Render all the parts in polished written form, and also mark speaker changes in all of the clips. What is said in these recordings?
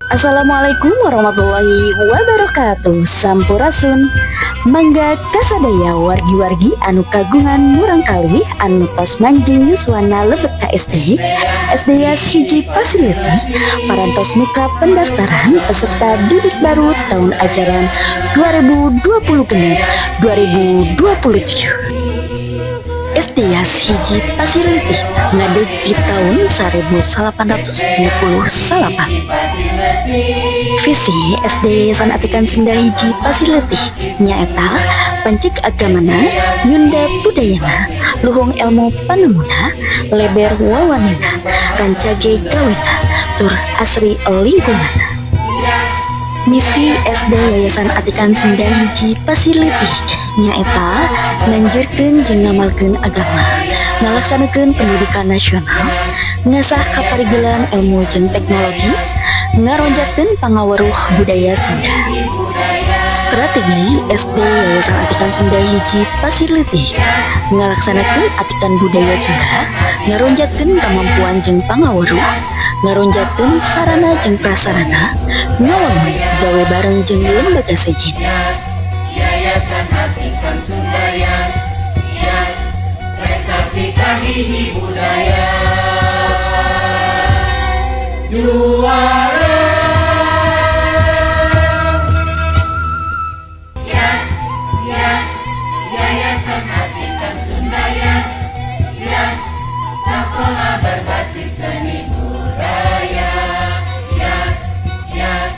Speaker 1: Assalamualaikum warahmatullahi wabarakatuh. Sampurasun. Mangga kasadaya wargi-wargi anu kagungan murangkalih anu tos manjing yuswana lebet ka SD SD Yas 1 Pasirleutik, parantos muka pendaftaran peserta didik baru tahun ajaran 2026 2027. SD Yas 1 Pasirleutik ngadeg di tahun 1878. Visi SD Yayasan Atikan Sunda 1 Pasirleutik nyaeta panceg agamana, nyunda budayana, luhung ilmu panemuna, leber wawanina, rancage gawena, tur asri lingkungan. Misi SD Yayasan Atikan Sunda 1 Pasirleutik nyaeta nanjurkeun jeung ngamalkeun agama, ngalaksanakeun pendidikan nasional, ngasah kaparigelan ilmu jeung teknologi, ngaronjatkeun pangaweruh budaya Sunda. Strategi SD Yayasan Atikan Sunda 1 Pasirleutik ngalaksanakeun atikan budaya Sunda, ngaronjatkeun kamampuan jeung pangaweruh, ngaronjatkeun sarana jeung prasarana, ngawangun gawe bareng jeung lembaga sejen.
Speaker 2: Yayasan Atikan Sunda Yas, Yas, prestasi kahiji budaya juara. Yas, Yas, Yayasan Atikan Sunda Yas, Yas, sekolah berbasis seni budaya. Yas, Yas,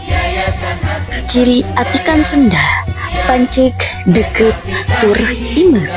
Speaker 2: Yayasan Atikan
Speaker 1: Ciri Atikan Sunda: panceg, deket, tur imeut.